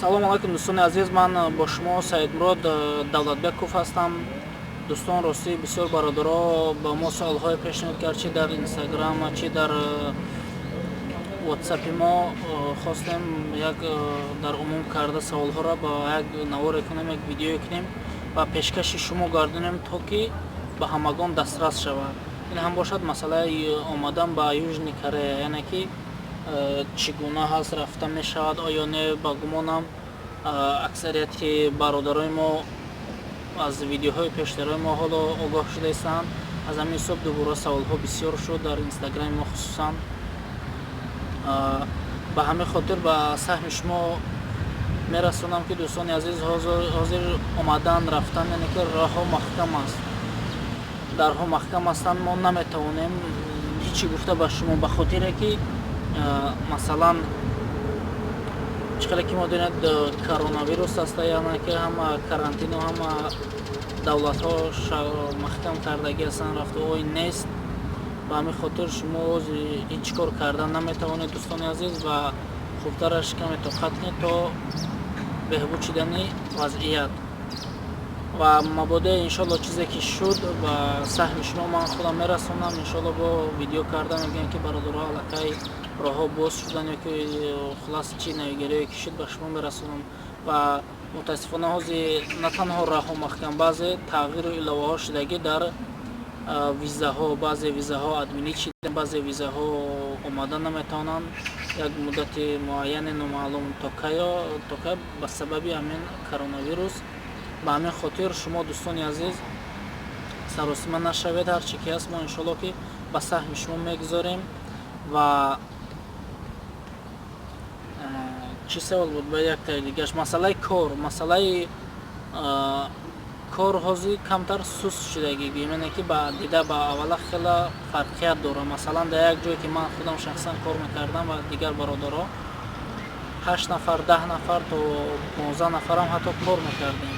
Салому алайкум, дӯстони азиз. Ман бо шумо Саидмурод Давлатбеков ҳастам. Дӯстон, ростӣ, бисёр бародаро ба мо саволҳое пешниҳод кард, чи дар Инстаграм, чи дар Ватсапи мо. Хостем як дар умум карда саволҳоро ба як наворе кунем, як видеое кунем ва пешкаши шумо гардонем, то ки ба ҳамагон дастрас шавад. Ин ҳам бошад масъалаи омадан ба Южный Корея, яъне ки чӣ гуна ҳаст, рафта мешавад оё не. Ба гумонам, аксарияти бародарои мо аз видеоҳои пештарои мо ҳоло огоҳ шуда истанд. Аз ҳамин ҳисоб дубора саволҳо бисёр шуд дар Инстаграми мо хусусан. Ба ҳамин хотир ба саҳми шумо мерасонам, ки, дӯстони азиз, ҳозир омадан, рафтан, яъне ки роҳҳо маҳкам аст, дарҳо маҳкам ҳастанд. Мо наметавонем ҳечи гуфта ба шумо, ба хотире ки, масалан, чӣ хеле ки мо донед, коронавирус аста, яъне ки ҳама карантину ҳама давлатҳо маҳкам кардагӣ ҳастанд, рафтуой нест. Ба ҳамин хотир шумо ҳеҷ кор кардан наметавонед, дӯстони азиз, ва хубтараш каме тоқат кунед то беҳбуд шудани вазъият. Ва мабодо, иншолло, чизе ки шуд, ба саҳми шумо ман худам мерасонам. Иншолло, бо видео карда мегӯям, ки бародаро, аллакай роҳҳо боз шудан ё ки хулас чӣ навигариое ки шуд, ба шумо мерасонам. Ва мутаассифона ҳозир на танҳо роҳҳо маҳкам, баъзе тағйиру иловаҳо шудагӣ дар визаҳо. Баъзе визаҳо отменить шида, баъзе визаҳо омада наметавонанд як муддати муайяне, номаълум то кайо, то кай, ба сабаби ҳамин коронавирус. Ба ҳамин хотир шумо, дӯстони азиз, саросима нашавед. Ҳар чӣ ки ҳаст, мо, иншолло, ки ба саҳми шумо мегузорем. Ва чӣ савол буд? Ба яктаи дигаш, масъалаи кор. Масъалаи кор ҳозир камтар суст шудагӣ гӯем, яъне ки ба дида ба аввала хела фарқият дорад. Масалан, дар як ҷое ки ман худам шахсан кор мекардам ва дигар бародаро, ҳашт нафар, 10 нафар то 15 нафарам ҳатто кор мекардем.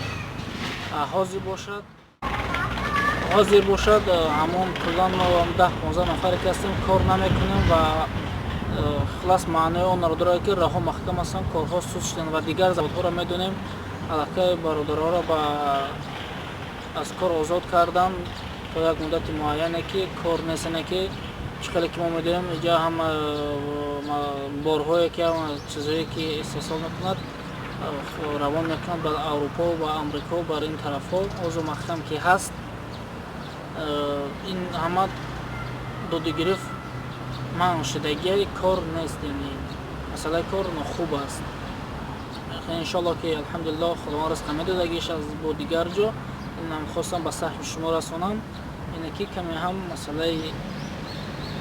Ҳозир бошад, ҳамон куллан мо 10-15 нафаре ки ҳастем, кор намекунем. Ва хулас, маънои онро дорад, ки роҳҳо маҳкам ҳастанд, корҳо суст шуданд. Ва дигар заводҳоро медонем, аллакай бародарҳоро ба аз кор озод карданд то як муддати муайяне, ки кор нест. Яъне ки чӣ хеле ки мо медонем, иҷа ҳама борҳое ки, ҳама чизҳое ки истеҳсол мекунад, равон мекунад ба Аврупо, ба Амрико, бар ин тарафҳо. Ҳозир маҳкам ки ҳаст, ин ҳама додугирифт манъ шудагии, кор нест, яъне масъалаи кор нохуб аст. Иншолло, ки алҳамдулилло, Худованд ризқа медодагиш аз бо дигар ҷо. Инам хостам ба саҳми шумо расонам, ине ки каме ҳам масъалаи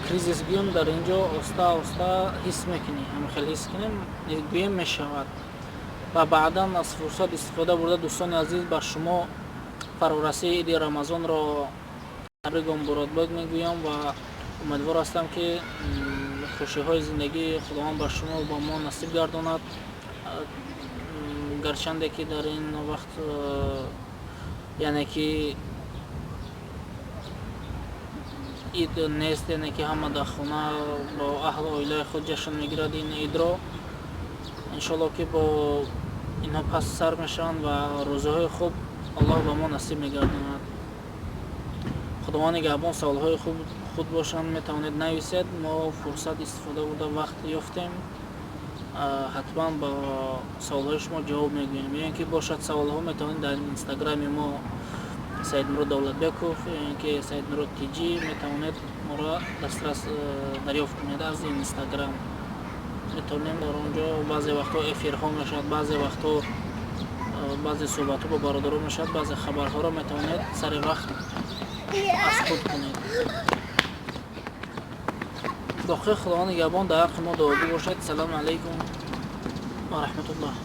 кризис гӯем, дар ин ҷо оста оста ҳис мекунӣ, ҳамин хел ҳис кунем гӯем мешавад. Ва баъдан аз фурсат истифода бурда, дӯстони азиз, ба шумо фарорасии иди Рамазонро табрик ва муборакбод мегӯям ва умедвор ҳастам, ки хушиҳои зиндагии Худованд ба шумо, ба мо насиб гардонад. Гарчанде ки дар ин вақт, яъне ки ид нест, яъне ки ҳама дар хона бо аҳлу оилаи худ ҷашн мегирад ин идро. Иншолло, ки бо инҳо пас сар мешаванд ва рӯзаҳои хуб Аллоҳ ба мо насиб мегардонад. Худованд нигаҳбон. Саволҳои худ бошанд, метавонед нависед. Мо фурсат истифода бурда, вақт ёфтем, ҳатман ба саволҳои шумо ҷавоб мегӯем. Ё ин ки бошад саволҳо, метавонед дар Инстаграми мо, Саидмурод Давлатбеков ё ин ки Саидмурод Тиҷӣ, метавонед моро дастрас дарёфт кунед. Аз Инстаграм метавонем, дар он ҷо баъзе вақтҳо эфирҳо мешавад, баъзе вақтҳо баъзе суҳбатҳо бо бародарон мешавад, баъзе хабарҳоро метавонед сари вақт аз худ кунед. Боқӣ Худованд нигаҳбон, дар ҳаққи мо дуогӯ бошед. Салому алайкум ва раҳматуллоҳ.